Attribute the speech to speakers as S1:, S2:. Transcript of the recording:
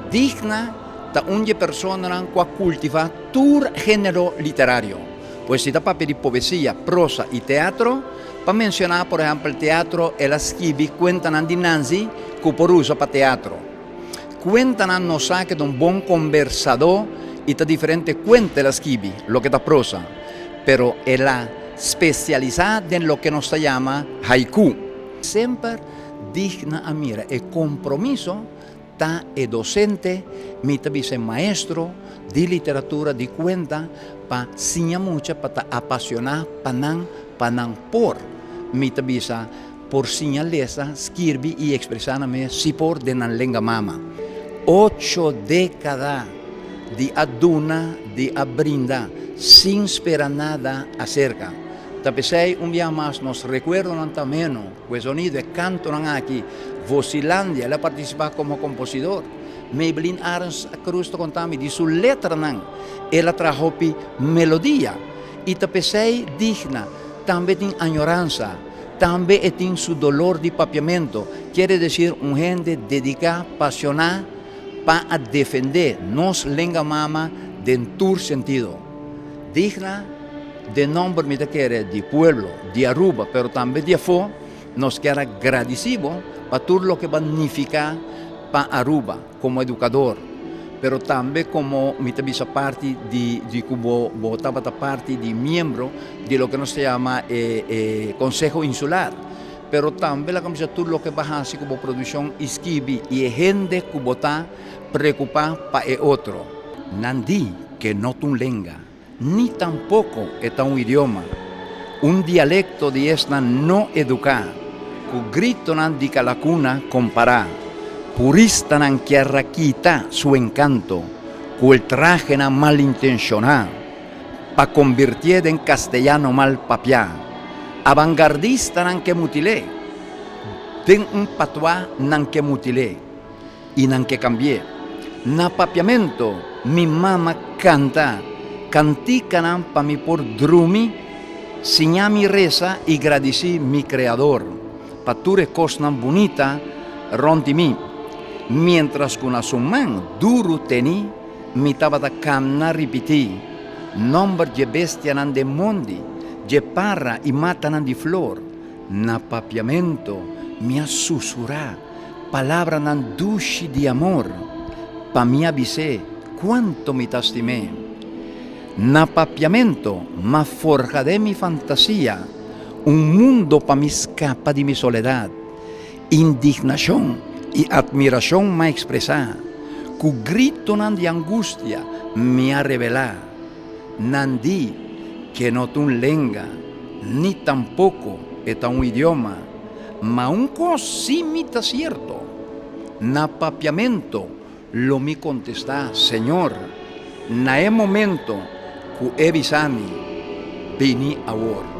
S1: Digna ta un di e personanan ku a kultivá tur género literario. Pues si ta papia di poesia, prosa i teatro, pa menshoná por ehèmpel teatro el a skibi kuentanan di Nanzi ku por usa pa teatro. Kuentanan nos sa ke ta un bon kombersadó i ta diferente kuenta el a skibi, loke ta prosa, pero el a spesialisá den loke nos ta yama haiku. Semper Digna a mira e kompromiso ta e dosente, mi ta bisa e maestro di literatura di kuenta pa siña mucha pa ta apasioná pa nan, pa nan por, mi ta bisa, por siña lesa, skirbi i ekspresá nan mes si por den nan lenga mama. Ocho dékada di a duna, di a brinda sin spera nada aserka. Ta p'esei un bia mas nos rekuerdonan ta meno ku e zonido, e kantonan aki. Vosilandia, el a partisipá komo komposidor. Maybelline Arends Cruz ta konta mi di su letranan el a traha hopi melodia. I ta p'esei Digna tambe tin añoransa, tambe e tin su dolor di papiamentu. Kiere desir un hende dediká, pasioná pa a defendé nos lenga mama den tur sentido. Digna den nomber mi ta kere di pueblo di Aruba pero tambe di afó nos kier a gradici bo pa tur loke bo a nifica pa Aruba como educador pero tambe como mi ta bisa parti di di cu bo bo tabata parti di miembro di loke nos ta yama e e Conseho Insular pero tambe laga mi bisa tur loke bo a haci cu bo produccion y skibi y e hende cu bo ta preocupa pa e otro. Nan di ke no ta un lenga, ni tampoko e ta un idioma, un dialekto di esnan no eduká, ku gritonan di kalakuna kompará. Puristanan kier a kita su enkanto ku el trahenan malintenshoná pa kombirtié den kasteyano mal papiá. Abangardistanan ke mutil'é den un patuá nan ke mutil'é. I nan ke kambi'é. Na papiamento mi mama kanta kantikanan pa mi por drumi, siña mi resa i gradisí mi Kreador pa tur e kosnan bunita rònt di mi. Miéntras ku na su man duru tení mi tabata kamna ripití nòmber dje bestianan den mondi, dje parra i matanan di flor. Na papiamento mi a susurá Palabranan dushi di amor pa mi a bis'é kuanto mi ta stim'é. Na papiamento m'a forja den mi fantasia un mundo pa mi skapa di mi soledat. Indignashon i atmirashon m'a ekspresá, ku gritonan di angustia mi a rebelá. Nan di ke no ta un lenga, ni tampoko e ta un idioma, ma un kos sí mi ta sierto, na papiamento lo mi kontestá Señor na e momento ku E bisa mi, Bini awor.